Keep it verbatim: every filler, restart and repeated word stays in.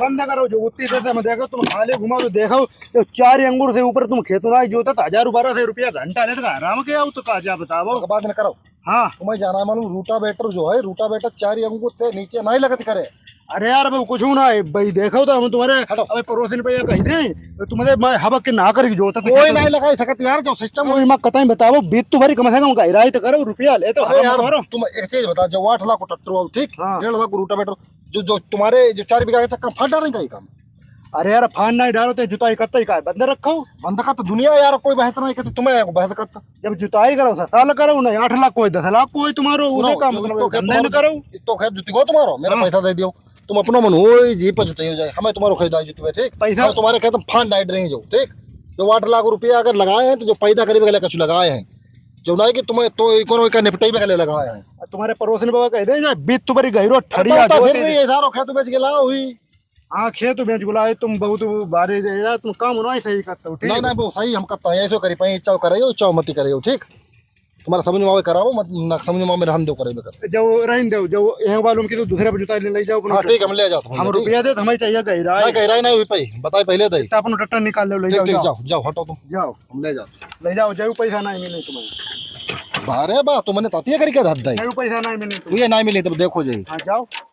बंद करो, जो उत्ती देते हम देखो, तुम खाली घुमाओ तो देखो, जो चार अंगुर से ऊपर तुम खेत ना जोता तो हजार बारह सौ रुपया घंटा लेते का आराम के आओ तो का जा बताओ। बकवास न करो। हाँ। तुम्हें जाना मालूम, रोटावेटर जो है, रोटावेटर चार अंगुर से नीचे नहीं लगत करे। अरे यार, अब कुछ ना है भाई, देखो तो हम तुम्हारे हटो। अबे पड़ोसिन पे ये कही दे, तो तुम्हारे मैं हबक के ना करी जोता तो कोई खेत नहीं लगाई सकत यार, जो सिस्टम कोई मत कतई बताओ, बीत तुम्हारी कम से कम गहराई तो करो, रुपया ले तो अरे हराम यार, करो। तुम एक चीज बता, जो आठ लाख को ट्रैक्टर हो, ठीक? हाँ। डेढ़ लाख को रोटावेटर, जो, जो तुम्हारे जो चार बीघा के चक्कर में फंस डालेंगे ये काम। अरे यार, फान नहीं डालो तो जुताई करता ही का है? बंद रखो। बंद का तो दुनिया यार, कोई बहस नहीं करती, तुम्हें बहस करता। जब जुताई करो, सस्ता लग करो, नहीं आठ लाख कोई, दस लाख कोई तुम्हारो, उन्हें सुनो, काम तो, मतलब तो क्या धंधा न तुम्हारो, करो। तो क्या जुतिगो तुम्हारो, मेरा हाँ। पैसा दे दियो, तुम अपना मन हो, जी पर जुताई हो जाए, हमें तुम्हारो खेत नहीं जुतवे, ठीक? पैसा हम तुम्हारे खेत में फान डाइट रही जो, ठीक? जो आठ लाख रुपया अगर लगाए हैं, तो जो पैदा करे बगले कछु लगाए हैं, जो नहीं कि तुम्हें तो इकोनो का निपटाई बगले लगाए हैं। तुम्हारे पड़ोसिन बाबा कह दे, जा बीत तुम्हारी गहिरो ठड़िया बहुत जो फिर दे। ये सारो खेत बेच के लाओ हुई। हाँ, खेत बेच गुला है, तुम बहुत बारे दे रहा, तुम काम नहीं सही करते हो, ठीक नहीं, है? नहीं, वो सही हम करता है, ऐसो करी पाए, इच्छा करे हो, इच्छा मती करे हो, ठीक? तुम्हारा समझ में आवे कराओ, मत ना समझ में आवे रहन दो करे में कर। जब रहन दो, जब यहाँ वालों की तो दूसरे पे जुताई ले, ले जाओ अपना हाँ, ठीक, हम ले जाओ, हम ठीक। रुपया दे, हमें चाहिए गहिराई। नहीं, गहिराई नहीं हुई पाई, बताए पहले दे। तो अपना ट्रैक्टर निकाल लो, ले ठीक, जाओ, ठीक, जाओ। जाओ, जाओ, हटो तुम। जाओ। हम ले जाओ। ले जाओ, जाओ, पैसा नहीं मिले तुम्हें। बारे बा, तुमने तातिया करके धर दे। जाओ, पैसा नहीं मिले तुम्हें। ये नहीं मिले तब देखो जाई। हाँ, जाओ।